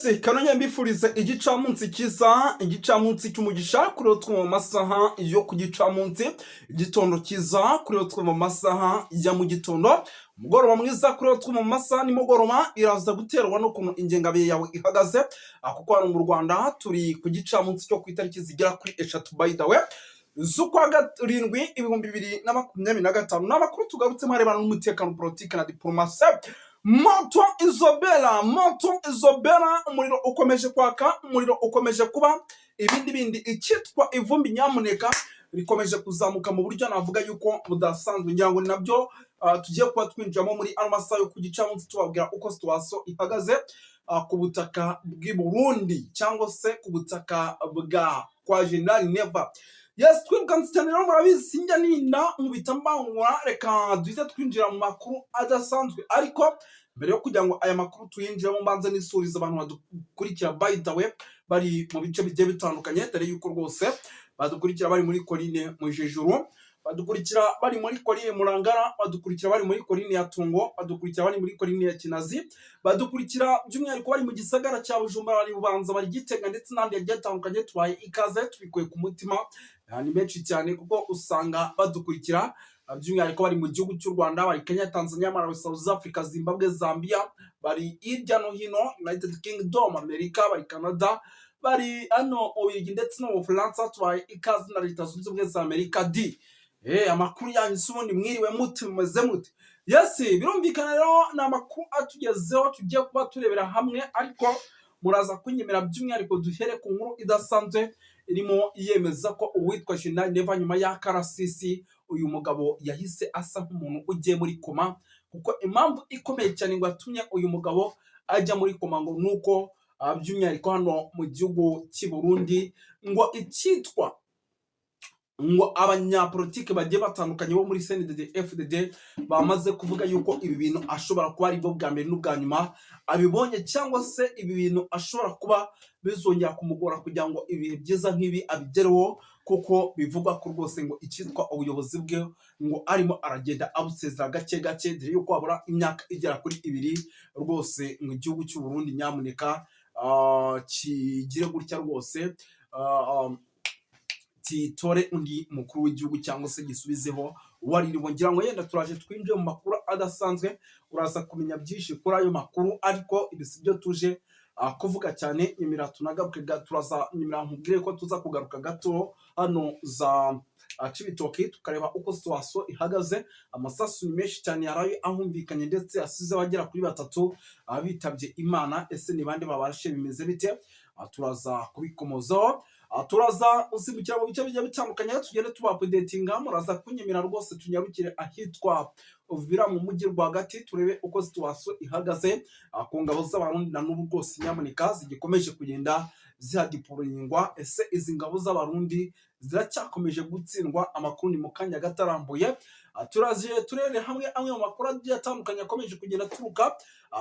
Kanongera mbifurize igicamunsi cyiza, igicamunsi cy'umugisha kuri twe mu masaha yo ku gicamunsi, igitondo cyiza kuri twe mu masaha ya mu gitondo, umugoroba mwiza kuri twe mu masaha nimugoroba. Iraza guterwa n'ukuntu ingengabihe yawe ihagaze, kuko hano mu Rwanda turi ku gicamunsi cyo ku itariki zigera kuri 3, by the way, z'ukwa 7, 2025. Ni amakuru tugarutsemo arebana n'umutekano, politiki na diplomasi. Moto izobera, moto izobera, umuriro ukomeje kwaka, umuriro ukomeje kuba ibindi bindi. Icyitwa ivumbi nyamuneka rikomeje kuzamuka mu buryo navuga yuko budasanzwe. Ngira ngo ni nabyo tugiye kuba twinjiramo muri ano masaha yo ku gicamunsi, tubabwira uko situation ihagaze ku butaka bw'i Burundi cyangwa se ku butaka bwa kwa General Neva. Yes, twirukanse cyane rero, murabizi sinjya ninda nkubita mbangura. Reka duhite twinjira mu makuru adasanzwe, ariko mbere yo kugira ngo aya makuru tuyinjiremo, mbanze nisuriza abantu badukurikira, by the way, bari mu bice bigiye bitandukanye, dore yuko rwose badukurikira bari muri Colline Mujejuru, badukurikira bari muri Colline Murangara, badukurikira bari muri Colline ya Tungo, badukurikira bari muri Colline ya Kinazi, badukurikira by'umwihariko bari mu gisagara cya Bujumbura, bari Bubanza, bari Gitega ndetse n'ahandi hagiye hatandukanye. Tubaye ikaze tubikuye ku mutima. Ni benshi cyane kuko usanga badukurikira by'umwihariko bari mu gihugu cy'u Rwanda, bari Kenya, Tanzania, Malawi, South Africa, Zimbabwe, Zambia, bari hirya no hino, United Kingdom, Amerika, bari Canada, bari hano mu Bubiligi ndetse no mu Bufaransa. Tubaye ikaze na Leta Zunze Ubumwe za Amerika di. Amakuru yanyu se ubundi, mwiriwe mute, mumeze mute? Yes, birumvikana rero ni amakuru atugezeho tugiye kuba turebera hamwe, ariko muraza kunyemera by'umwihariko duhere ku nkuru idasanzwe irimo yemeza ko uwitwa General Neva nyuma y'akarasisi uyu mugabo yahise asa nk'umuntu ugiye muri koma, kuko impamvu ikomeye cyane ngo yatumye uyu mugabo ajya muri koma ngo nuko by'umwihariko hano mu gihugu cy'i Burundi ngo icyitwa ngo abanyapolitike bagiye batandukanye bo muri CNDD FDD bamaze kuvuga yuko ibi bintu ashobora kuba ari bwo bwa mbere n'ubwa nyuma abibonye, cyangwa se ibi bintu ashobora kuba bizongera kumugora kugira ngo ibihe byiza nk'ibi abigereho, kuko bivugwa ko rwose ngo icyitwa ubuyobozi bwe ngo arimo aragenda abusezera gake gake, dore yuko habura imyaka igera kuri 2 rwose mu gihugu cy'u Burundi nyamuneka kigire gutya rwose kitore undi mukuru w'igihugu cyangwa se gisubizeho uwaririwe. Ngira ngo yenda turaje twinjiye mu makuru adasanzwe, uraza kumenya byinshi kuri ayo makuru, ariko ibi si byo tuje kuvuga cyane. Nyemera tunagaruke, turaza, nyemera nkubwire ko tuza kugaruka gato hano za Cibitoki, tukareba uko situation ihagaze. Amasasu ni menshi cyane yaraye ahumvikanye ndetse yasize abagera kuri batatu bitabye Imana. Ese ni bande babashe, bimeze bite? Turaza kubikomozaho. Turaza gusimbukira mu bice bigiye bitandukanye, tugende tuba updatinga. Muraza kunyemera rwose tunyarukire ahitwa Uvira mu mujyi rwagati, turebe uko situation ihagaze ku ngabo z'Abarundi na n'ubu rwose nyamuneka zigikomeje kugenda zihadeployingwa. Ese izi ngabo z'Abarundi ziracyakomeje gutsindwa? Amakuru ni mu kanya gatarambuye. Turaje turebe hamwe amwe mu makuru agiye atandukanye akomeje kugenda aturuka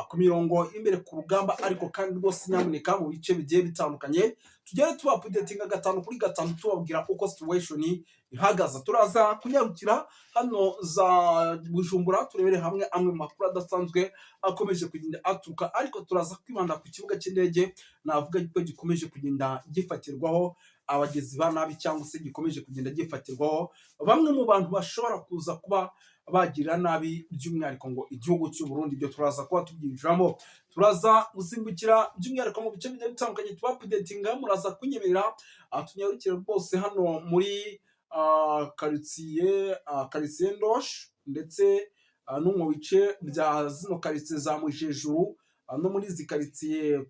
ku mirongo y'imbere ku rugamba, ariko kandi rwose nyamuneka mu bice bigiye bitandukanye tugere tuba updatinga gatanu kuri gatanu, tubabwira uko situation ihagaze. Turaza kunyarukira hano za Bujumbura, turebere hamwe amwe mu makuru adasanzwe akomeje kugenda aturuka, ariko turaza kwibanda ku kibuga cy'indege navuga ko gikomeje kugenda gifatirwaho abagizi ba nabi, cyangwa se gikomeje kugenda gifatirwaho bamwe mu bantu bashobora kuza kuba bagirira nabi by'umwihariko ngo igihugu cy'u Burundi. Ibyo turaza kuba tubyinjiramo. Turaza gusimbukira by'umwihariko mu bice bigiye bitandukanye tuba updatinga. Muraza kunyemerera tunyarukire rwose hano muri karitsiye Ndosh ndetse no mu bice bya zino karitsiye za Mujejuru, no muri izi karitsiye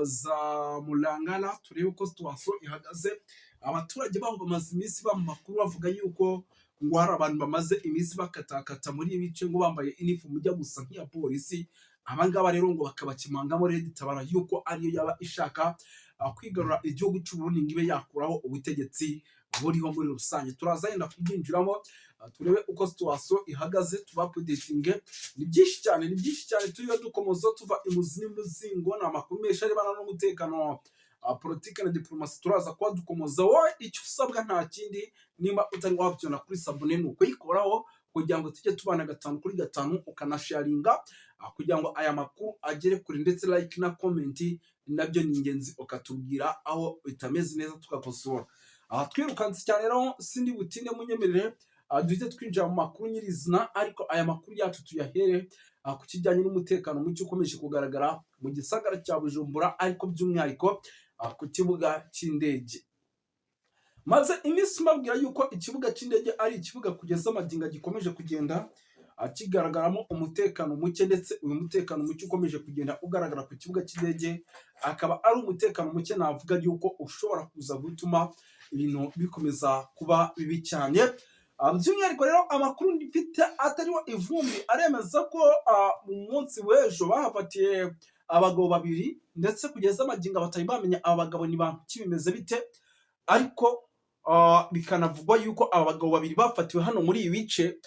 za Murangara, turebe uko situation ihagaze. Abaturage baho bamaze iminsi ba mu makuru bavuga yuko ngo hari abantu bamaze iminsi bakatakata muri ibi bice ngo bambaye inifomu ijya gusa nk'iya polisi. Aba ngaba rero ngo bakabakemangamo RED Tabara yuko ariyo yaba ishaka kwigarura igihugu cy'u Burundi ngo ibe yakuraho ubutegetsi buriho muri rusange. Turaza yenda kubyinjiramo, turebe uko situation ihagaze, tuba updatinge. Ni byinshi cyane, ni byinshi cyane turiyo dukomoza tuva imuzi n'umuzingo. Ni amakuru menshi arebana n'umutekano, politike na diplomasi turaza kuba dukomoza. Wowe icyo usabwa nta kindi, nimba utari wabyona kuri s'abonner ni ukuyikoraho. kugira ngo tujye tubana gatanu kuri gatanu, ukanasharinga kugira ngo aya makuru agere kure, ndetse like na comment nabyo ni ingenzi, ukatubwira aho bitameze neza tugakosora. Aha twirukanse cyane rero, sindi butinde, munyemerere duhite twinjira mu makuru nyirizina. Ariko aya makuru yacu tuyahere ku kijyanye n'umutekano muke ukomeje kugaragara mu gisagara cya Bujumbura, ariko by'umwihariko ku kibuga cy'indege. Maze iminsi mbabwira yuko ikibuga cy'indege ari ikibuga kugeza amagingo gikomeje kugenda kigaragaramo umutekano muke, ndetse uyu mutekano muke ukomeje kugenda ugaragara ku kibuga cy'indege akaba ari umutekano muke navuga yuko ushobora kuza gutuma ibintu bikomeza kuba bibi cyane. By'umwihariko rero, amakuru mfite atariho ivumbi aremeza ko mu munsi w'ejo bahafatiye abagabo babiri, ndetse kugeza amagingo batari bamenya aba bagabo ni bantu ki, bimeze bite. Ariko bikanavugwa yuko aba bagabo babiri bafatiwe hano muri ibi bice.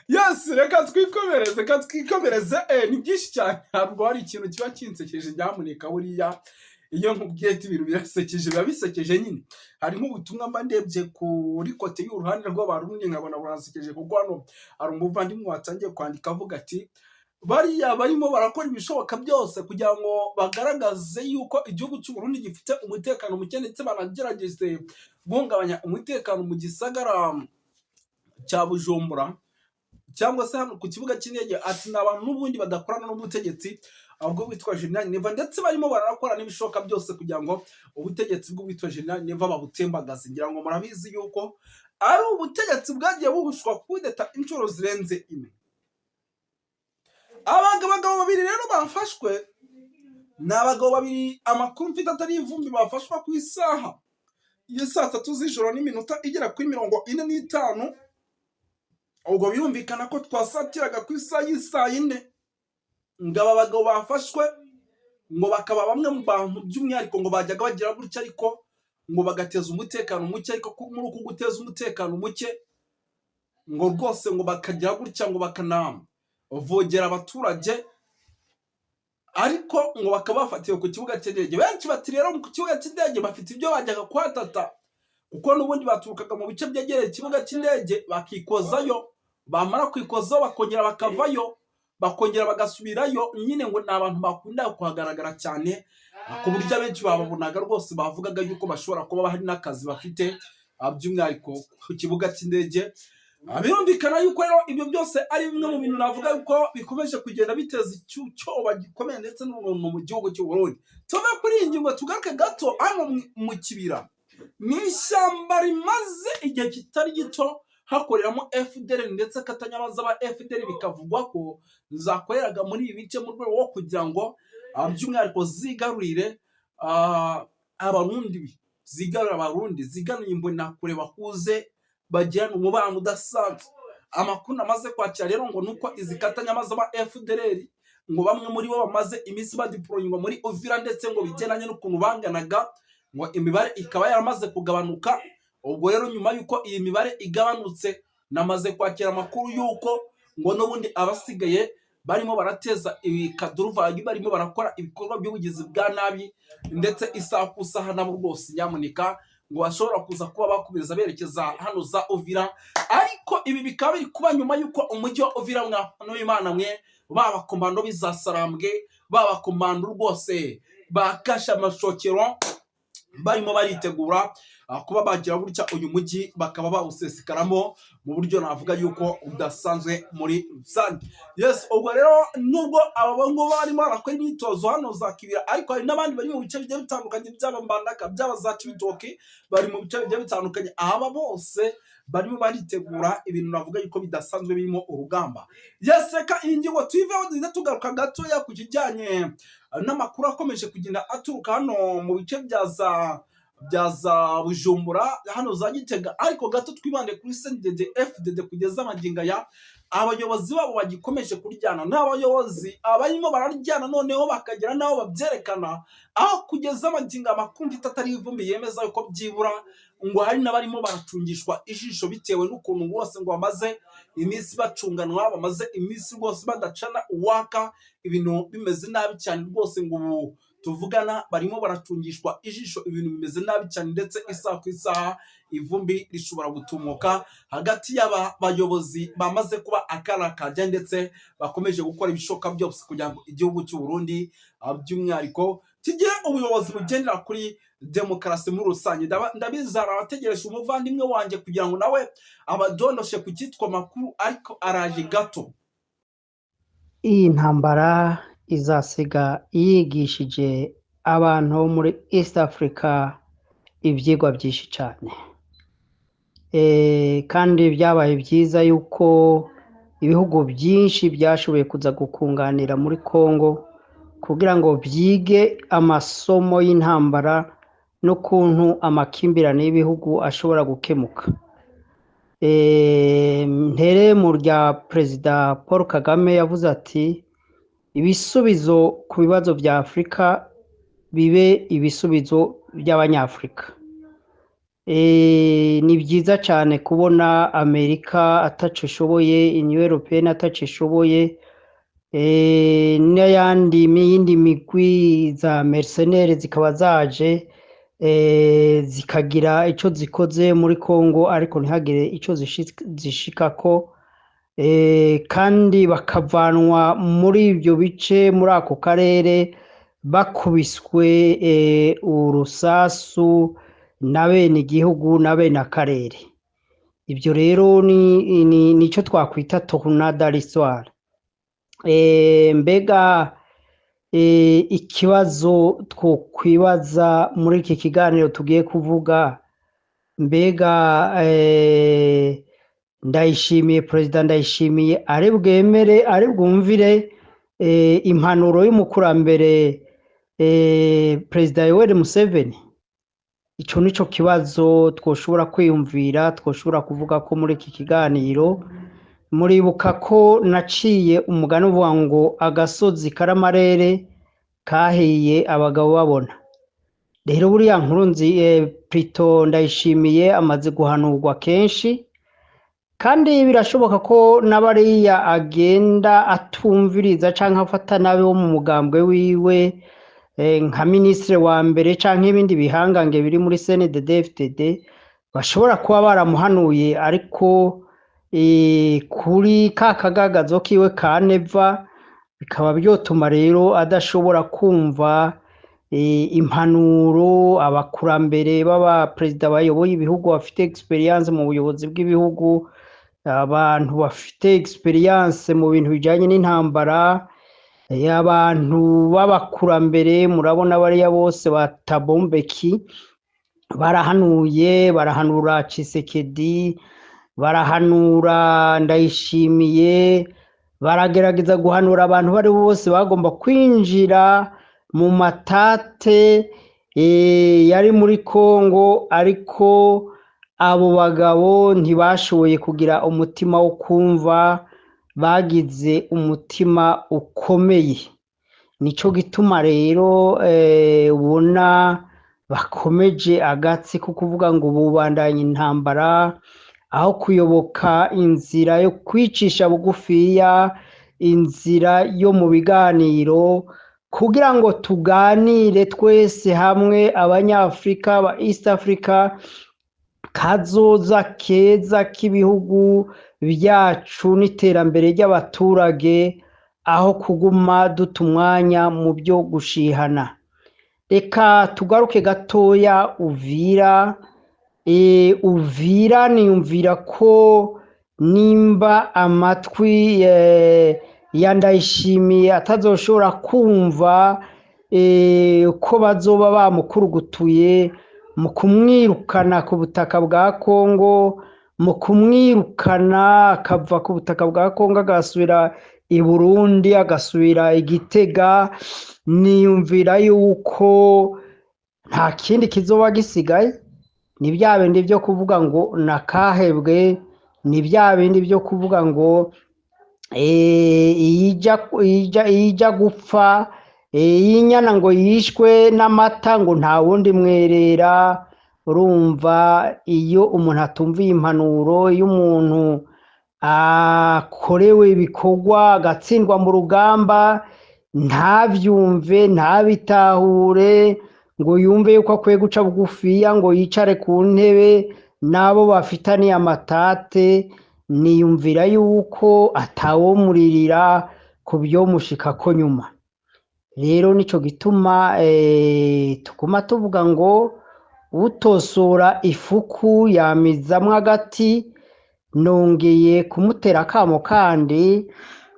Yes, reka twikomereze, reka twikomereze. Ni byinshi cyane. Ntabwo hari ikintu kiba kinsekeje nyamuneka. Buriya iyo nkubwiye ati ibintu birasekeje, biba bisekeje nyine. Hari nk'ubutumwa mba ndebye kuri côté y'uruhande rw'Abarundi nkabona buransekeje, kuko hano hari umuvandimwe watangiye kwandika avuga ati: "Bariya barimo barakora ibishoboka byose kugira ngo bagaragaze yuko igihugu cy'u Burundi gifite umutekano muke, ndetse banagerageze guhungabanya umutekano mu gisagara cya Bujumbura cyangwa se hano ku kibuga cy'indege." Ati: "Ni abantu n'ubundi badakorana n'ubutegetsi ahubwo witwa General Neva, ndetse barimo barakora n'ibishoboka byose kugira ngo ubutegetsi bw'uwitwa General Neva babutembagaze." Ngira ngo murabizi yuko ari ubutegetsi bwagiye buhushwa kudeta inshuro zirenze imwe. Abagabo babiri rero bafashwe ni abagabo babiri, amakuru mfite atari ivumbi, bafashwa ku isaha ya saa 3 z'ijoro n'iminota igera kuri 45. Ubwo birumvikana ko twasatiraga ku isaha y'isaa 4. Ngo aba bagabo bafashwe ngo bakaba bamwe mu bantu by'umwihariko ngo bajyaga bagira gutya ariko ngo bagateza umutekano muke, ariko muri uku guteza umutekano muke ngo rwose ngo bakagira gutya ngo bakanavogera abaturage, ariko ngo bakaba bafatiwe ku kibuga cy'indege. Benshi bati rero ku kibuga cy'indege bafite ibyo bajyaga kuhatata, kuko n'ubundi baturukaga mu bice byegereye ikibuga cy'indege bakikozayo, bamara kwikozaho bakongera bakavayo, bakongera bagasubirayo nyine. Ngo ni abantu bakunda kuhagaragara cyane, ku buryo abenshi bababonaga rwose bavugaga yuko bashobora kuba hari n'akazi bafite, by'umwihariko ku kibuga cy'indege. Birumvikana yuko rero ibyo byose ari bimwe mu bintu navuga yuko bikomeje kugenda biteza icyoba gikomeye ndetse n'ubuntu mu gihugu cy'u Burundi. Tuve kuri iyi ngingo, tugaruke gato hano mu Kibira. Ni ishyamba rimaze igihe kitari gito hakoreramo FDLR ndetse Katanyabaza ba FDLR, bikavugwa ko zakoreraga muri ibi bice mu rwego rwo kugira ngo by'umwihariko zigarurire Abarundi, zigarurire Abarundi, zigarurire Imbonerakure, bahuze bagirane umubano udasanzwe. Amakuru namaze kwakira rero ngo nuko izi Katanyamaza ba FDLR ngo bamwe muri bo bamaze iminsi badeployingwa muri Uvira, ndetse ngo bigendanye n'ukuntu banganaga ngo imibare ikaba yaramaze kugabanuka. Ubwo rero nyuma y'uko iyi mibare igabanutse, namaze kwakira amakuru y'uko ngo n'ubundi abasigaye barimo barateza ibikaduruvayi, barimo barakora ibikorwa by'ubugizi bwa nabi, ndetse isaha ku isaha nabo rwose nyamuneka ngo bashobora kuza kuba bakomeza berekeza hano za Uvira. Ariko ibi bikaba biri kuba nyuma y'uko umujyi wa Uvira, mwa w'Imana mwe, baba komando b'izasarambwe, baba komando rwose bakashe amashokero, barimo baritegura kuba bagira gutya uyu mujyi bakaba bawusesikaramo mu buryo navuga yuko udasanzwe muri rusange. Yes, ubwo rero nubwo aba ngabo barimo barakora imyitozo hano za Kibira, ariko hari n'abandi bari mu bice bigiye bitandukanye, byaba Mbandaka, byaba za Cibitoke, bari mu bice bigiye bitandukanye. Aba bose barimo baritegura ibintu navuga yuko bidasanzwe birimo urugamba. Yes, reka iyi ngingo tuyiveho, duhite tugaruka gatoya ku kijyanye n'amakuru akomeje kugenda aturuka hano mu bice bya za Bujumbura, hano za Gitega. Ariko gato twibande kuri CNDD FDD. Kugeza amagingo aya abayobozi babo bagikomeje kuryana. N'abayobozi abarimo bararyana noneho bakagera n'aho babyerekana, aho kugeza amagingo amakuru mfite atari ivumbi yemeza yuko byibura ngo hari n'abarimo baracungishwa ijisho, bitewe n'ukuntu bose ngo bamaze iminsi bacunganwa, bamaze iminsi rwose badacana uwaka, ibintu bimeze nabi cyane rwose. Ngo ubu Tuvugana barimo baracungishwa ijisho, ibintu bimeze nabi cyane, ndetse isaha ku isaha ivumbi rishobora gutumuka hagati y'aba bayobozi bamaze kuba akarakajya, ndetse bakomeje gukora ibishoboka byose kugira ngo igihugu cy'u Burundi by'umwihariko kigire ubuyobozi bugendera kuri demokarasi muri rusange. Ndabizi hari abategereje umuvandimwe wanjye kugira ngo nawe abadondoshe ku cyitwa amakuru, ariko araje gato. Iyi ntambara izasiga yigishije abantu bo muri East Africa ivyigwa vyinshi cane. Kandi vyabaye vyiza yuko ibihugu vyinshi vyashoboye kuza gukunganira muri Congo kugira ngo vyige amasomo y'intambara n'ukuntu amakimbirane y'ibihugu ashobora gukemuka. Ntere mu rya Perezida Paul Kagame yavuze ati: "Ibisubizo ku bibazo vya Afurika bibe ibisubizo by'Abanyafurika." Ni vyiza cane kubona Amerika ataco ishoboye, Union Européenne ataco ishoboye, n'ayandi n'iyindi migwi za mercenaires zikaba zaje zikagira ico zikoze muri Congo, ariko ntihagire ico zishikako, kandi bakavanwa muri ivyo bice, muri ako karere, bakubiswe urusasu na bene igihugu na bene akarere. Ivyo rero ni nico twakwita tournant dans l'histoire. Mbega ikibazo twokwibaza muri iki kiganiro tugiye kuvuga, mbega Ndayishimiye, Perezida Ndayishimiye, ari bwemere, ari bwumvire impanuro y'umukurambere Perezida Yoweri Museveni? Ico nico kibazo twoshobora kwiyumvira, twoshobora kuvuga ko muri iki kiganiro. Muribuka ko naciye umugani uvuga ngo agasozi karamarere kahiye abagabo babona. Rero buriya Nkurunzi, plutôt Ndayishimiye, amaze guhanurwa kenshi, kandi birashoboka ko n'abariya agenda atumviriza canke afata nabi wo mu mugambwe wiwe, nka minisitiri wa mbere canke ibindi bihangange biri muri CNDD-FDD, bashobora kuba baramuhanuye, ariko kuri ka kagagazo kiwe ka Neva bikaba vyotuma rero adashobora kumva impanuro abakurambere b'abaperezida bayoboye ibihugu, bafite expérience mu buyobozi bw'ibihugu, abantu bafite expérience mu bintu bijanye n'intambara, abantu b'abakurambere. Murabona bariya bose ba Thabo Mbeki barahanuye, barahanura Tshisekedi, barahanura Ndayishimiye, baragerageza guhanura abantu bari bose bagomba kwinjira mu matate yari muri Congo, ariko abo bagabo ntibashoboye kugira umutima wo kumva, bagize umutima ukomeye. Nico gituma rero ubona bakomeje agatsi ko kuvuga ngo bubandanya intambara aho kuyoboka inzira yo kwicisha bugufiya, inzira yo mu biganiro, kugira ngo tuganire twese hamwe, Abanyafurika ba East Africa, kazoza keza k'ibihugu byacu n'iterambere ry'abaturage, aho kuguma duta umwanya mu byo gushihana. Reka tugaruke gatoya Uvira. Uvira niyumvira ko nimba amatwi ya Ndayishimiye atazoshobora kumva ko bazoba bamukurugutuye mu kumwirukana ku butaka bwa Kongo, mu kumwirukana akava ku butaka bwa Kongo agasubira i Burundi, agasubira i Gitega, niyumvira yuko nta kindi kizoba gisigaye. Ni bya bindi byo kuvuga ngo nakahebwe, ni bya bindi byo kuvuga ngo iyija gupfa inyana ngo yishwe n'amata, ngo nta wundi mwerera. Urumva, iyo umuntu atumviye impanuro, iyo umuntu akorewe ibikorwa agatsindwa mu rugamba. Ntavyumve, ntabitahure, ngo yumve yuko akwiye guca bugufiya, ngo yicare ku ntebe n'abo bafitaniye amatate. Niyumvira yuko atawomuririra ku vyomushikako nyuma. Rero nico gituma tuguma tuvuga ngo utosora ifuku yamizamwo agati. Nongeye kumutera akamo kandi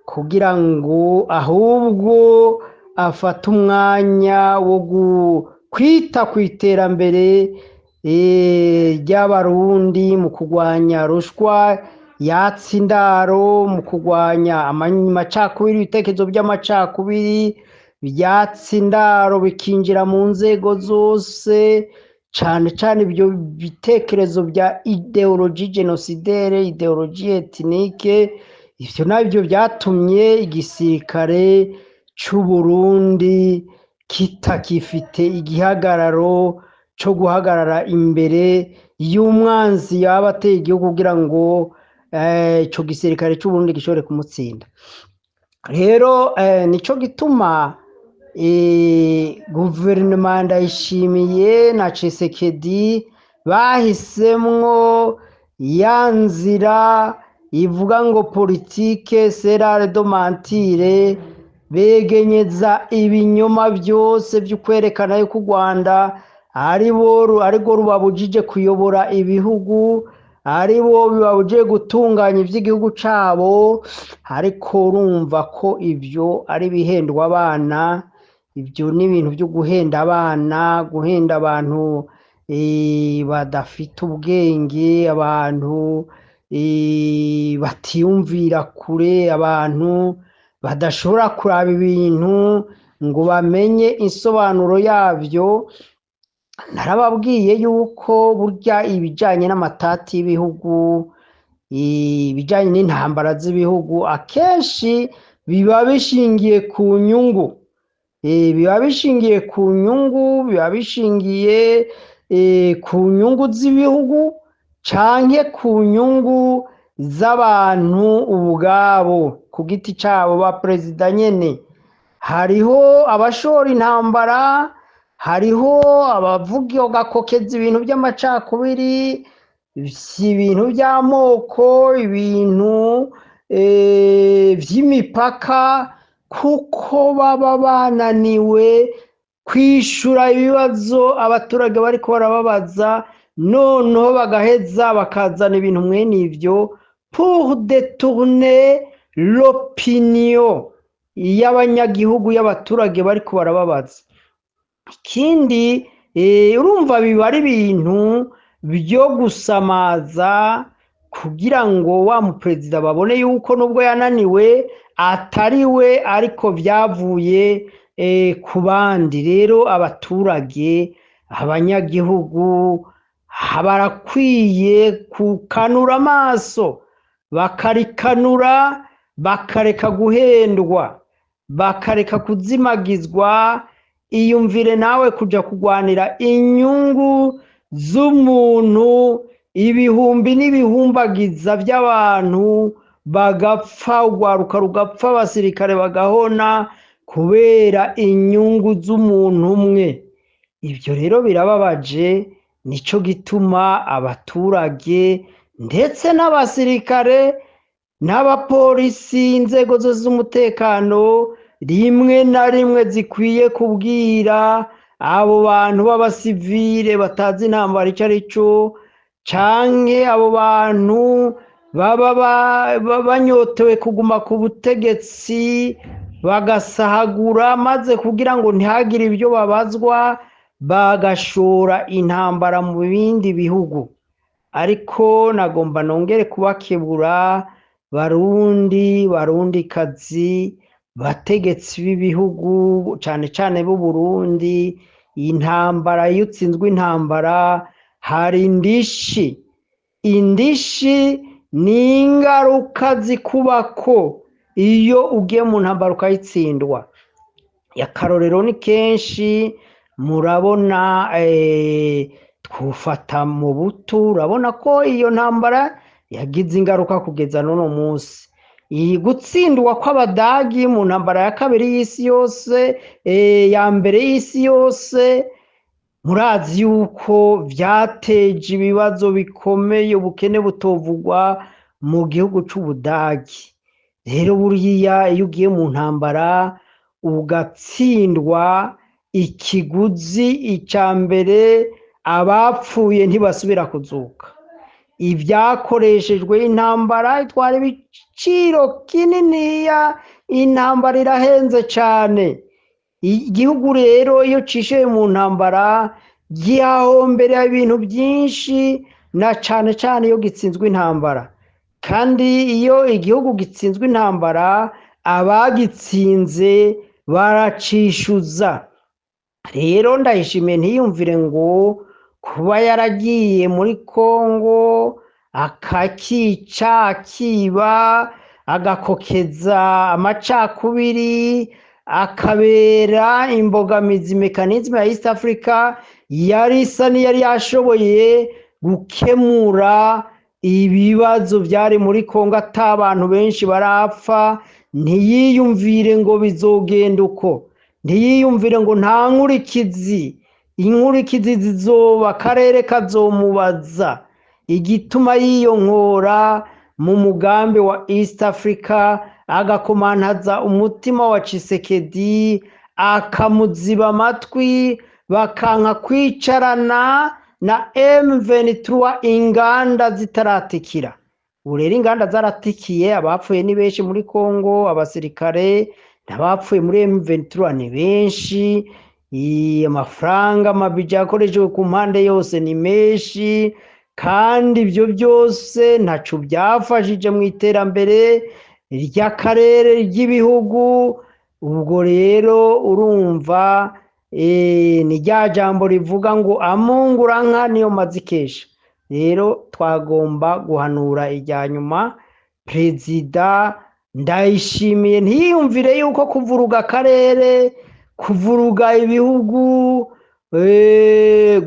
kugira ngo ahubwo afate umwanya wo kwita ku iterambere ry'Abarundi, mu kurwanya rushwa yatsa indaro, mu kurwanya amacakubiri, ibitekerezo by'amacakubiri byatsa indaro bikinjira mu nzego zose, cane cane ibyo bitekerezo bya idéologie génocidaire, idéologie ethnique. Ivyo navyo vyatumye igisirikare c'Uburundi kitakifite igihagararo co guhagarara imbere y'umwanzi yaba ateye igihugu, kugira ngo ico gisirikare c'Uburundi gishobore kumutsinda. Rero nico gituma guverinoma Ndayishimiye na Tshisekedi bahisemwo ya nzira ivuga ngo politique, c'est l'art de mentir. Begenyeza ibinyoma byose vyo kwerekana yuko u Rwanda arirwo rubabujije kuyobora ibihugu, ari bo bibabujije gutunganya ivy'igihugu cabo. Ariko urumva ko ivyo ari ibihendwa abana. Ibyo ni ibintu byo guhenda abana, guhenda abantu badafite ubwenge, abantu batiyumvira kure, abantu badashobora kuraba ibintu ngo bamenye insobanuro yabyo. Narababwiye yuko burya ibijanye n'amatati y'ibihugu, ibijanye n'intambara z'ibihugu, akenshi biba bishingiye ku nyungu. Biba bishingiye ku nyungu, biba bishingiye ku nyungu z'ibihugu canke ku nyungu z'abantu ubwabo ku giti cabo, ba perezida nyene. Hariho abashora intambara, hariho abavuga gakokeza ibintu by'amacakubiri, ibintu by'amoko, ibintu vy'imipaka, kuko baba bananiwe kwishura ibibazo abaturage bariko barababaza. Noneho bagaheza bakazana ibintu mwene ivyo pour détourner l'opinion y'abanyagihugu, y'abaturage bariko barababaza. Ikindi, urumva biba ari ibintu byo gusamaza kugira ngo wa muperezida babone yuko nubwo yananiwe atari we, ariko vyavuye ku bandi. Rero abaturage, abanyagihugu barakwiye kukanura amaso, bakarikanura, bakareka guhendwa, bakareka kuzimagizwa. Iyumvire nawe kuja kugwanira inyungu z'umuntu, ibihumbi n'ibihumbagiza by'abantu bagapfa, urwaruka rugapfa, abasirikare bagahona kubera inyungu z'umuntu umwe. Ibyo rero birababaje. Nico gituma abaturage ndetse n'abasirikare n'abapolisi, inzego zose z'umutekano, rimwe na rimwe zikwiye kubwira abo bantu b'abasivile batazi intambara icyo ari cyo, canke abo bantu baba banyotewe kuguma ku butegetsi, bagasahagura maze kugira ngo ntihagire ibyo babazwa, bagashora intambara mu bindi bihugu. Ariko nagomba nongere kubakebura, Barundi, Barundikazi, bategetsi b'ibihugu, cane cane b'Uburundi: intambara, iyo utsinzwe intambara hari indishi. Indishi ni ingaruka zikubako iyo ugiye mu ntambara ukayitsindwa. Akarorero ni kenshi murabona, twufata mu butu, urabona ko iyo ntambara yagize ingaruka kugeza n'uno munsi. Iyi gutsindwa kw'Abadagi mu ntambara ya kabiri y'isi yose, ya mbere y'isi yose, murazi yuko vyateje ibibazo bikomeye, ubukene butovugwa mu gihugu c'Ubudagi. Rero buriya iyo ugiye mu ntambara ugatsindwa, ikiguzi ica mbere abapfuye ntibasubira kuzuka. Ibyakoreshejwe intambara itwara ibiciro kininiya, intambara irahenze cane. Igihugu rero iyo cishiye mu ntambara gihahombera ibintu byinshi, na cane cane iyo gitsinzwe intambara. Kandi iyo igihugu gitsinzwe intambara, abagitsinze baracishuza. Rero Ndayishimiye ntiyumvire ngo kuba yaragiye muri Kongo akakica, akiba, agakokeza amacakubiri, akabera imbogamizi mécanisme ya East Africa yari isa n'iyari yashoboye gukemura ibibazo vyari muri Kongo ata abantu benshi barapfa, ntiyiyumvire ngo bizogenda uko, ntiyiyumvire ngo nta nkurikizi, inkurikizi zizoba, akarere kazomubaza igituma yiyonkora mu mugambi wa East Africa, agakomantaza umutima wa Tshisekedi, akamuziba amatwi, bakanka kwicarana na M23 inganda zitaratikira. Ubu rero inganda zaratikiye, abapfuye ni benshi muri Kongo, abasirikare n'abapfuye muri M23 ni benshi, amafaranga amabija yakoreshejwe ku mpande yose ni menshi, kandi ibyo byose ntaco byafashije mu iterambere ry'akarere, ry'ibihugu. Ubwo rero urumva ni rya jambo rivuga ngo amungura nka niyo mazikesha. Rero twagomba guhanura irya nyuma Perezida Ndayishimiye ntiyiyumvire yuko kuvuruga akarere, kuvuruga ibihugu,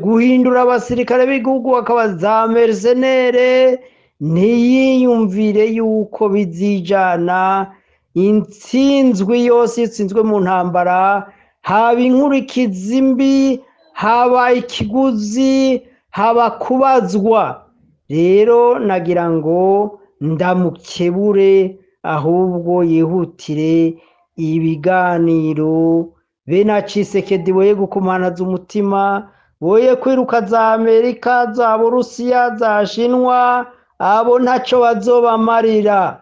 guhindura abasirikare b'igihugu bakaba za mercenaires, ntiyiyumvire yuko bizijana. Intsinzwi yose itsinzwe mu ntambara, haba inkurikizi mbi, haba ikiguzi, haba kubazwa. Rero nagira ngo ndamukebure, ahubwo yihutire ibiganiro be na Tshisekedi, boye gukomanaza umutima, boye kwiruka za Amerika, za Burusiya, za Shinwa, abo ntaco bazobamarira.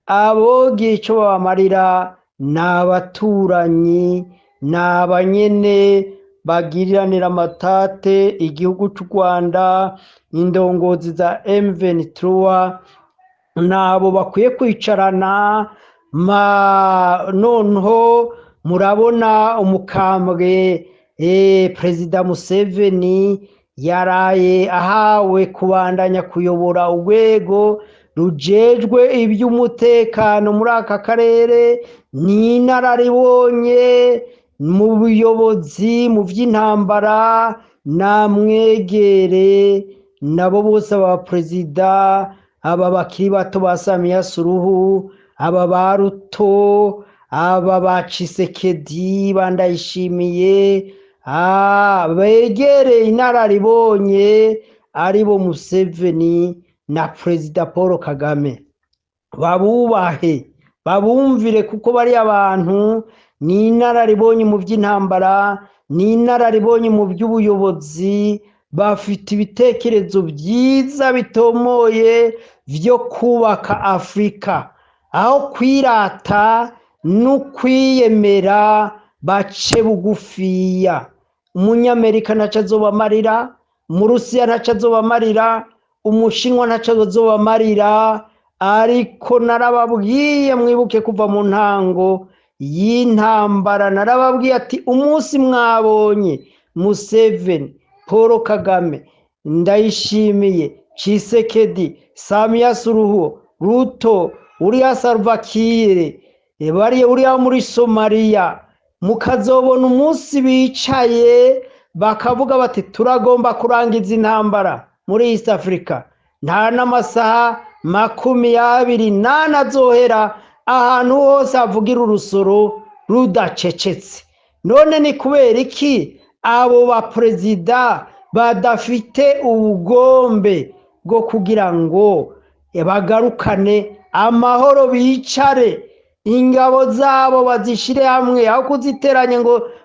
Abogira ico babamarira ni abaturanyi, ni abanyene bagiriranira amatate igihugu c'u Rwanda, indongozi za M23, nabo bakwiye kwicarana. Noneho murabona umukambwe Perezida Museveni yaraye ahawe kubandanya kuyobora urwego rujejwe iby'umutekano muri aka karere. Ni inararibonye mu buyobozi, mu by'intambara, namwegere nabo bose aba perezida, aba bakiri bato ba Samia Suluhu, aba ba Ruto, aba ba Tshisekedi, ba Ndayishimiye, begereye inararibonye aribo Museveni na Perezida Paul Kagame, babubahe, babumvire, kuko bariya abantu ni inararibonye mu by'intambara, ni inararibonye mu by'ubuyobozi, bafite ibitekerezo byiza bitomoye vyo kubaka Afurika, aho kwirata no kwiyemera bace bugufiya. Umunyamerika ntaco azobamarira, Umurusiya ntaco azobamarira, Umushinwa ntaco azobamarira. Ariko narababwiye, mwibuke kuva mu ntango y'intambara narababwiye ati umunsi mwabonye Museveni, Paul Kagame, Ndayishimiye, Tshisekedi, Samia Suluhu, Ruto, uriya Salva Kiir, bariya uriya muri Somalia, mukazobona umunsi bicaye bakavuga bati turagomba kurangiza intambara muri East Africa, nta n'amasaha 24 azohera. Ahantu hose havugira urusoro rudacecetse. None ni kubera iki abo baperezida badafite ubugombe bwo kugira ngo bagarukane amahoro, bicare ingabo zabo bazishire hamwe, aho kuziteranya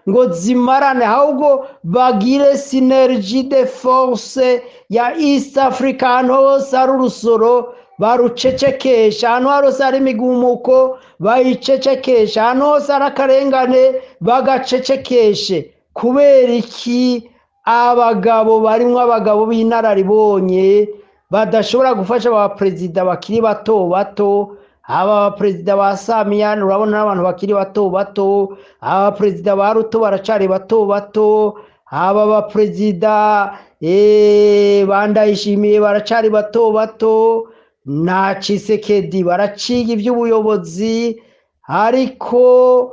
ngo zimarane, ahubwo bagire synergie de force ya East Africa? Ahantu hose hari urusoro barucecekesha, ahantu hose hari imigumuko bayicecekesha, ahantu hose hari akarengane bagacecekeshe. Kubera iki abagabo barimwo abagabo b'inararibonye badashobora gufasha aba perezida bakiri bato bato? Aba perezida ba Samiyani urabona n'abantu bakiri bato bato, aba perezida ba Ruto baracari bato bato, aba baperezida ba Ndayishimiye baracari bato bato, na Tshisekedi baraciga ivy'ubuyobozi, ariko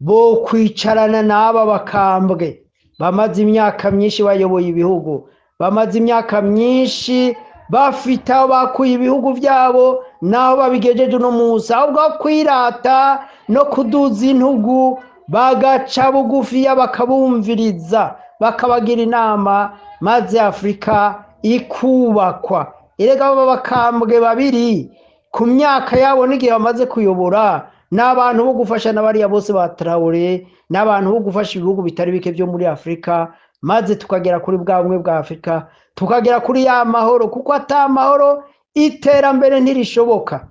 bo kwicarana n'aba bakambwe bamaze imyaka myinshi bayoboye ibihugu, bamaze imyaka myinshi bafite aho bakuye ibihugu byabo n'aho babigejeje uno munsi, ahubwo kwirata no kuduza intugu bagaca bugufiya bakabumviriza, bakabagira inama, maze Afurika ikubakwa. Erega aba bakambwe babiri ku myaka yabo n'igihe bamaze kuyobora ni abantu bo gufasha n'abariya bose ba Traoré, n'abantu bo gufasha ibihugu bitari bike byo muri Afurika, maze tukagera kuri bwa bumwe bwa Afurika, tukagera kuri ya mahoro, kuko ata mahoro iterambere ntirishoboka.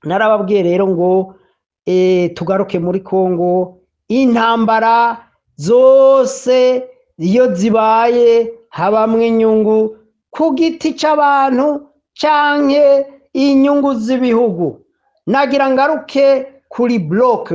Narababwiye rero ngo tugaruke muri Kongo. Intambara zose iyo zibaye habamwo inyungu ku giti c'abantu canke inyungu z'ibihugu. Nagira ngaruke kuri bloc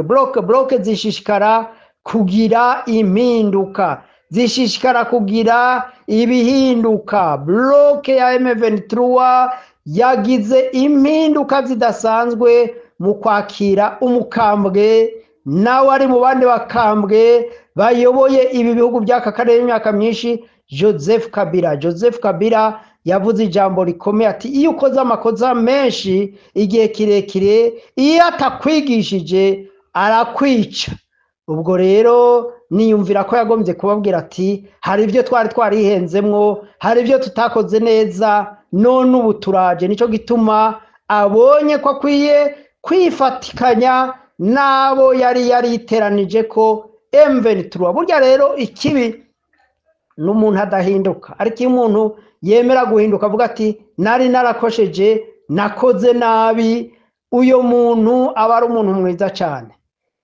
zishishikara kugira impinduka, zishishikara kugira ibihinduka. Bloc ya M23 yagize impinduka zidasanzwe mu kwakira umukambwe nawe ari mu bandi bakambwe bayoboye ibi bihugu by'aka karere imyaka myinshi, Joseph Kabila. Joseph Kabila yavuze ijambo rikomeye ati: "Iyo ukoze amakosa menshi igihe kirekire, iyo atakwigishije arakwica." Ubwo rero niyumvira ko yagombye kubabwira ati: "Hari ibyo twari twarihenzemwo, hari ibyo tutakoze neza, none ubu turaje." Nicyo gituma abonye ko akwiye kwifatikanya n'abo yari yariteranije ko M23. Burya rero ikibi n'umuntu adahinduka, ariko iyo umuntu yemera guhinduka avuga ati: "Nari narakosheje, nakoze nabi", uyo muntu aba ari umuntu mwiza cyane.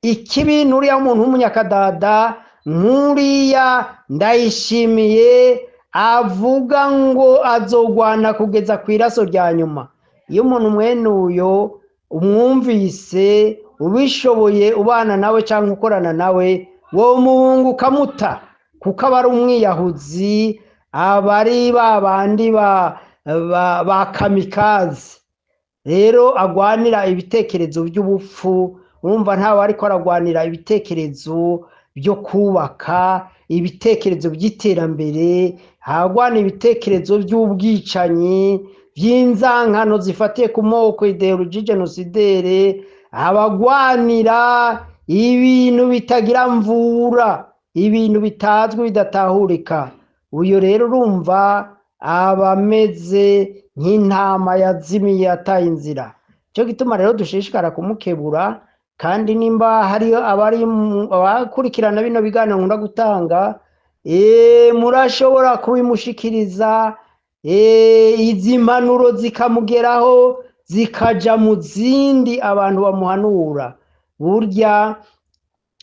Ikibi n'uriya muntu w'umunyakadada nk'uriya Ndayishimiye avuga ngo azogwana kugeza ku iraso rya nyuma. Iyo umuntu mwene uyo umwumvise, ubishoboye ubana nawe cyangwa ukorana nawe, wowe muhungu ukamuta, kuko aba ari umwiyahuzi, aba ari ba bandi ba kamikaze rero agwanira ibitekerezo by'ubupfu. Urumva ntawe ariko aragwanira ibitekerezo byo kubaka, ibitekerezo by'iterambere, agwana ibitekerezo by'ubwicanyi, by'inzankano zifatiye ku moko, idéologie génocidaire, abagwanira ibintu bitagira mvura, ibintu bitazwi, bidatahurika. Uyu rero urumva aba ameze nk'intama yazimiye, yataye inzira. Cyo gituma rero dushishikara kumukebura, kandi nimba hariyo abari abakurikirana bino biganiro nkunda gutanga, murashobora kubimushikiriza, izi mpanuro zikamugeraho, zikaja mu zindi abantu bamuhanura. Burya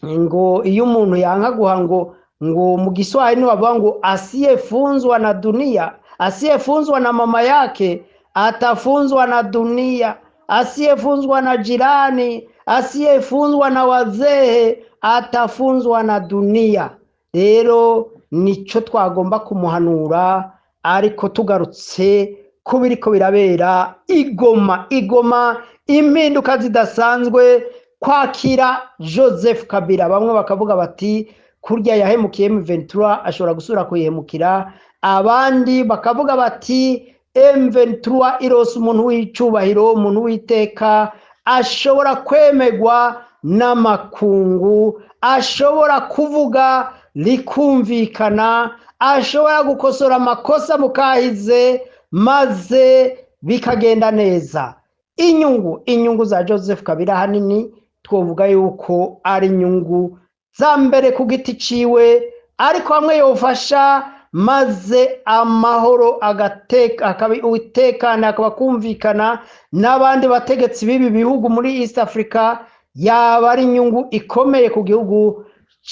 ngo iyo umuntu yanka guha, ngo mu Giswahili bavuga ngo: "Asiyefunzwa na dunia, asiyefunzwa na mama yake atafunzwa na dunia, asiyefunzwa na jirani, asiyefunzwa na wazee atafunzwa na dunia." Rero nico twagomba kumuhanura. Ariko tugarutse ku biriko birabera Igoma, Igoma impinduka zidasanzwe, kwakira Joseph Kabila, bamwe bakavuga bati: "Kurya yahemukiye M23 ashobora gusubira kuyihemukira." Abandi bakavuga bati: "M23 irose umuntu w'icubahiro, umuntu w'iteka." Ashobora kwemegwa n'amakungu, ashobora kuvuga rikumvikana, ashobora gukosora amakosa mukahize maze bikagenda neza. Inyungu za Joseph Kabila ahanini twovuga yuko ari inyungu za mbere ku giti ciwe, ariko hamwe yofasha maze amahoro akaba utekana, akaba kumvikana n'abandi bategetsi b'ibi bihugu muri East Africa, yaba ari inyungu ikomeye ku gihugu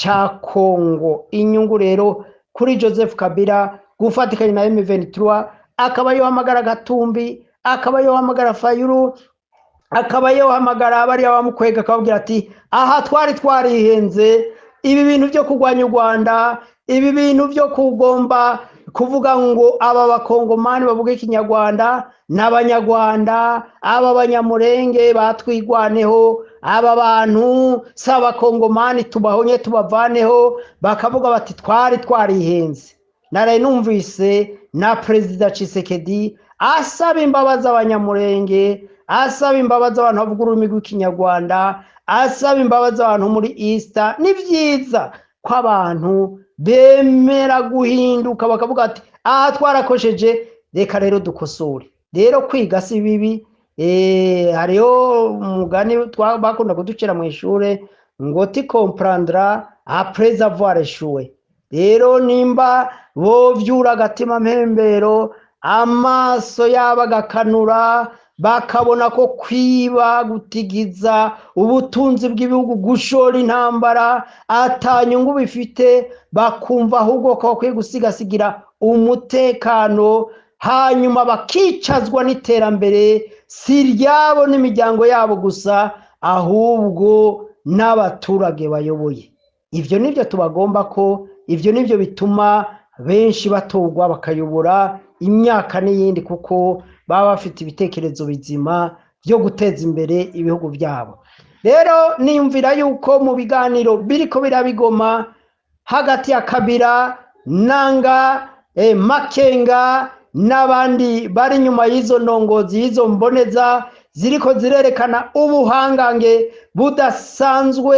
ca Congo. Inyungu rero kuri Joseph Kabila gufatikanya na M23, akaba yohamagara Gatumbi, akaba yohamagara Fayulu, akaba yohamagara bariya bamukwega, akababwira ati: "Aha twari twarihenze, ibi bintu byo kurwanya u Rwanda, ibi bintu byo kugomba kuvuga ngo aba Bakongomani bavuga Ikinyarwanda n'Abanyarwanda, aba Banyamurenge batwigwaneho, aba bantu si Abakongomani, tubahonye tubavaneho." Bakavuga bati: "Twari twarihenze." Naraye numvise na Perezida Tshisekedi asaba imbabazi Abanyamurenge, asaba imbabazi abantu bavuga ururimi rw'Ikinyarwanda, asaba imbabazi abantu muri Easter. Ni byiza ko abantu bemera guhinduka, bakavuga ati: "Aha twarakosheje, reka rero dukosore." Rero kwiga si bibi. Hariho umugani bakunda kuducira mu ishure ngo: "Tu comprendras après avoir échoué." Rero nimba bovyura agatima mpembero, amaso yabo agakanura, bakabona ko kwiba, gutigiza ubutunzi bw'ibihugu, gushora intambara ata nyungu bifite, bakumva ahubwo ko bakwiye gusigasigira umutekano, hanyuma bakicazwa n'iterambere, si iryabo n'imiryango yabo gusa, ahubwo n'abaturage bayoboye. Ibyo nibyo tubagomba ko, ibyo nibyo bituma benshi batorwa bakayobora imyaka n'iyindi, kuko baba bafite ibitekerezo bizima byo guteza imbere ibihugu byabo. Rero niyumvira yuko mu biganiro biriko birabigoma hagati ya Kabila, Nanga, Makenga n'abandi bari inyuma y'izo ndongozi, y'izo mboneza ziriko zirerekana ubuhangange budasanzwe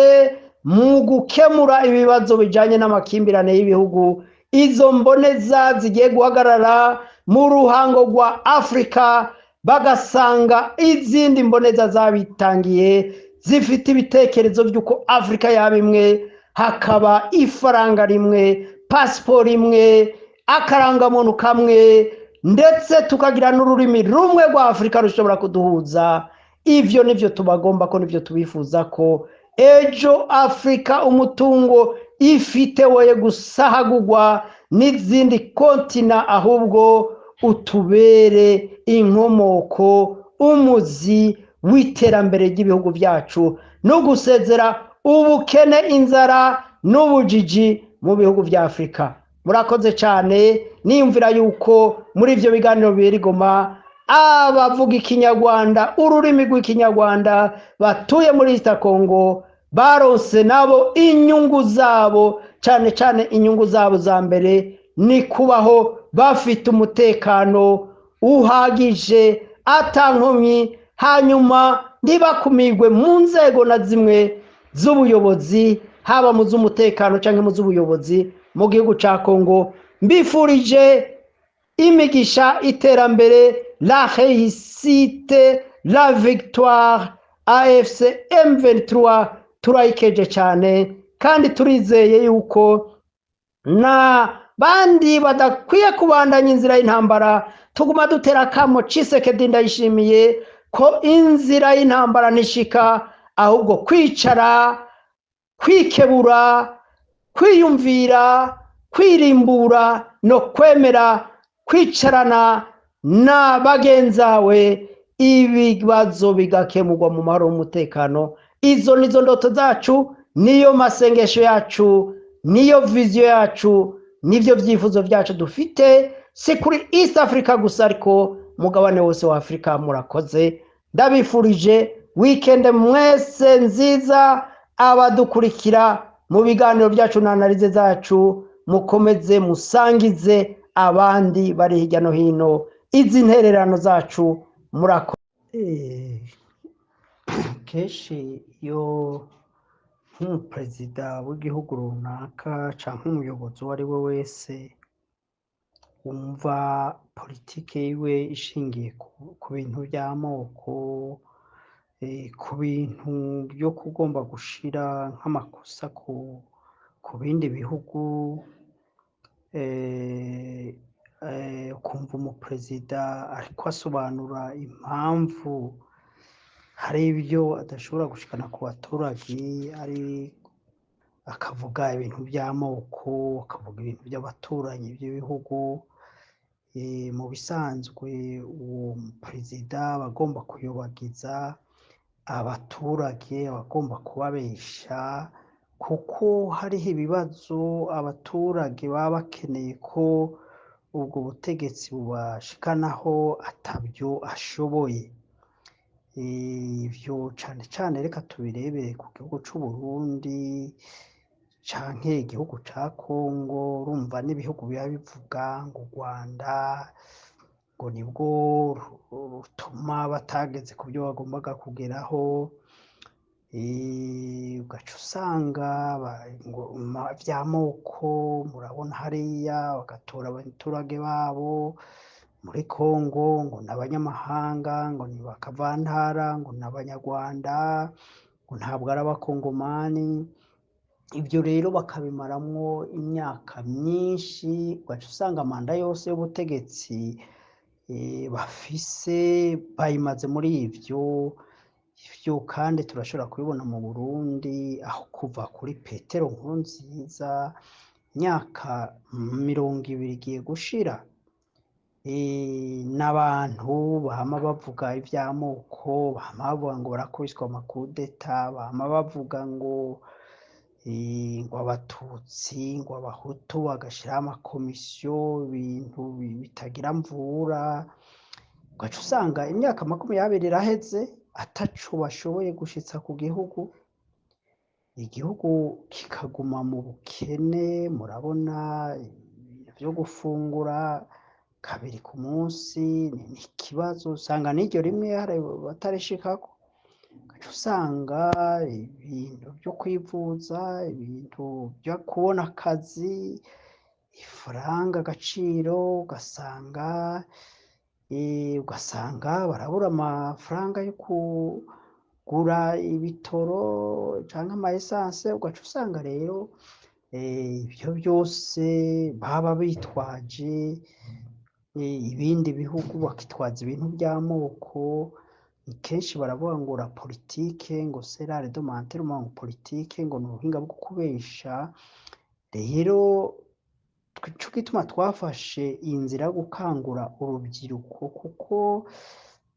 mu gukemura ibibazo bijanye n'amakimbirane y'ibihugu, izo mboneza zigiye guhagarara mu ruhango rwa Afurika, bagasanga izindi mboneza zabitangiye zifite ibitekerezo by'uko Afurika yaba imwe, hakaba ifaranga rimwe, pasiporo imwe, akarangamuntu kamwe, ndetse tukagira n'ururimi rumwe rwa Afurika rushobora kuduhuza. Ivyo nivyo tubagomba ko, nivyo tubifuza ko ejo Afurika umutungo ifite woye gusahagurwa n'izindi kontina, ahubwo utubere inkomoko, umuzi w'iterambere ry'ibihugu byacu no gusezera ubukene, inzara n'ubujiji mu bihugu bya Afurika. Murakoze cyane. Niyumvira yuko muri ibyo biganiro bibera i Goma, abavuga Ikinyarwanda, ururimi rw'Ikinyarwanda, batuye muri East Congo baronse nabo inyungu zabo. Cyane cyane inyungu zabo za mbere ni kubaho bafite umutekano uhagije, ata nkomyi, hanyuma ntibakumirwe mu nzego na zimwe z'ubuyobozi, haba mu z'umutekano cyangwa mu z'ubuyobozi mu gihugu cya Kongo. Mbifurije imigisha, iterambere, la réussite, la victoire. AFC M23 turayikeje cyane, kandi turizeye yuko na bandi badakwiye kubandanya inzira y'intambara. Tuguma dutera akamo Tshisekedi Ndayishimiye ko inzira y'intambara ntishika, ahubwo kwicara, kwikebura, kwiyumvira, kwirimbura no kwemera kwicarana na bagenzawe, ibibazo bigakemurwa mu mahoro n'umutekano. Izo nizo ndoto zacu, niyo masengesho yacu, niyo vision yacu, nibyo byifuzo byacu dufite, si kuri East Africa gusa, ariko mugabane wose wa Afurika. Murakoze, ndabifurije weekend mwese nziza. Abadukurikira mu biganiro byacu na analyse zacu, mukomeze musangize abandi bari hirya no hino izi ntererano zacu. Murakoze. Kenshi iyo nk'umuperezida w'igihugu runaka canke umuyobozi uwo ari we wese wumva politike yiwe ishingiye ku bintu vy'amoko, ku bintu vyo kugomba gushira nk'amakosa ku bindi bihugu, ukumva umuperezida ariko asobanura impamvu hari ivyo adashobora gushikana ku baturage, ari akavuga ibintu vy'amoko, akavuga ibintu vy'abaturanyi vy'ibihugu. Mu bisanzwe uwo perezida aba agomba kuyobagiza abaturage, aba agomba kubabesha, kuko hariho ibibazo abaturage baba bakeneye ko ubwo butegetsi bubashikanaho atabyo ashoboye. Ivyo cane cane reka tubirebere ku gihugu c'Uburundi canke igihugu ca Kongo. Urumva n'ibihugu biba bivuga ngo u Rwanda ngo nibwo rutuma batageze ku vyo bagombaga kugeraho, ugaca usanga ngo vy'amoko, murabona hariya bagatora abaturage babo muri Kongo ngo n'abanyamahanga, ngo ni bakavantara, ngo n'abanyarwanda, ngo ntabwo ari abakongomani. Ivyo rero bakabimaramwo imyaka myinshi, ugaca usanga manda yose y'ubutegetsi bafise bayimaze muri ivyo. Ivyo kandi turashobora kubibona mu Burundi, aho kuva kuri Petero Nkurunziza imyaka 20 igiye gushira, n'abantu bama bavuga ivy'amoko, bama bavuga ngo barakubiswa amakudeta, bama bavuga ngo ngo abatutsi, ngo abahutu, bagashiraho amakomisiyo, ibintu bitagira mvura. Ugaca usanga imyaka 20 iraheze ataco bashoboye gushitsa ku gihugu, igihugu kikaguma mu bukene. Murabona ibintu vyo gufungura kabiri ku munsi ni ikibazo, usanga n'iryo rimwe hari batarishikako. Ugaca usanga ibintu vyo kwivuza, ibintu vyo kubona akazi, ifaranga agaciro, ugasanga barabura amafaranga yo kugura ibitoro canke ama essence. Ugaca usanga rero ivyo vyose baba bitwaje ibindi bihugu, bakitwaza ibintu vy'amoko. Kenshi baravuga ngo la politique ngo c'est l'art de mentir, ngo politike ngo ni ubuhinga bwo kubesha. Rero nico gituma twafashe inzira yo gukangura urubyiruko, kuko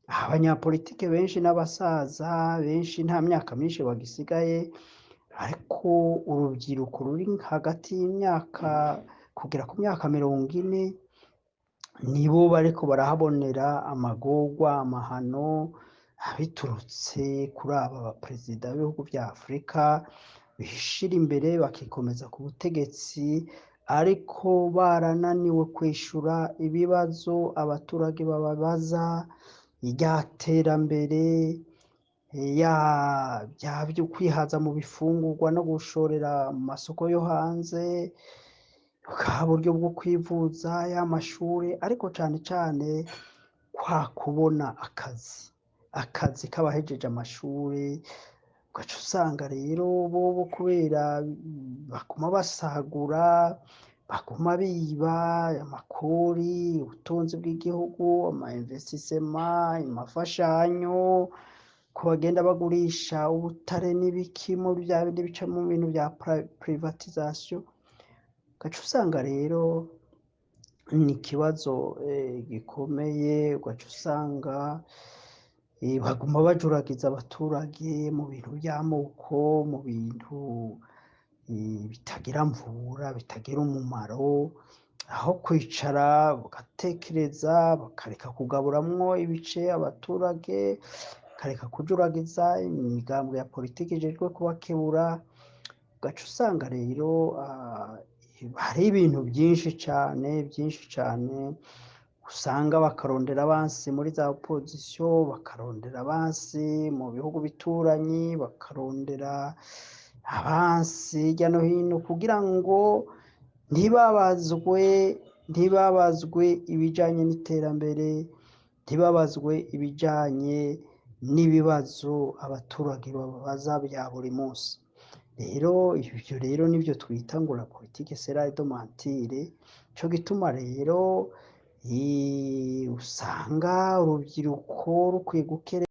abanyapolitike benshi n'abasaza benshi nta myaka myinshi bagisigaye, ariko urubyiruko ruri hagati y'imyaka kugera ku myaka 40 nibo bariko barahabonera amagorwa, amahano biturutse kuri aba baperezida b'ibihugu vya Afurika bishira imbere bakikomeza ku butegetsi, ariko barananiwe kwishura ibibazo abaturage bababaza, irya terambere, ya vya vyo kwihaza mu bifungurwa no gushorera mu masoko yo hanze, bwa buryo bwo kwivuza, ya mashure, ariko cane cane kwa kubona akazi, akazi k'abahejeje amashure. Ugaca usanga rero bobo kubera baguma basahagura, baguma biba amakori, ubutunzi bw'igihugu, ama investissement, imafashanyo, ko bagenda bagurisha ubutare n'ibiki muri vya bindi bica mu bintu vya privatisation. Ugaca usanga rero ni ikibazo gikomeye. Ugaca usanga baguma bajuragiza abaturage mu bintu vy'amoko, mu bintu bitagira mvura, bitagira umumaro, aho kwicara bagatekereza, bakareka kugaburamwo ibice abaturage, bakareka kujuragiza imigambwe ya politiki ijejwe kubakebura. Ugaca usanga rero hari ibintu vyinshi cane, vyinshi cane. Usanga bakarondera abansi muri za opposition, bakarondera abansi mu bihugu bituranyi, bakarondera abansi hirya no hino kugira ngo ntibabazwe ibijanye n'iterambere, ntibabazwe ibijanye n'ibibazo abaturage babaza bya buri munsi. Rero ivyo rero nivyo twita ngo la politique, c'est l'art de mentir. Nico gituma rero usanga urubyiruko rukwiye gukere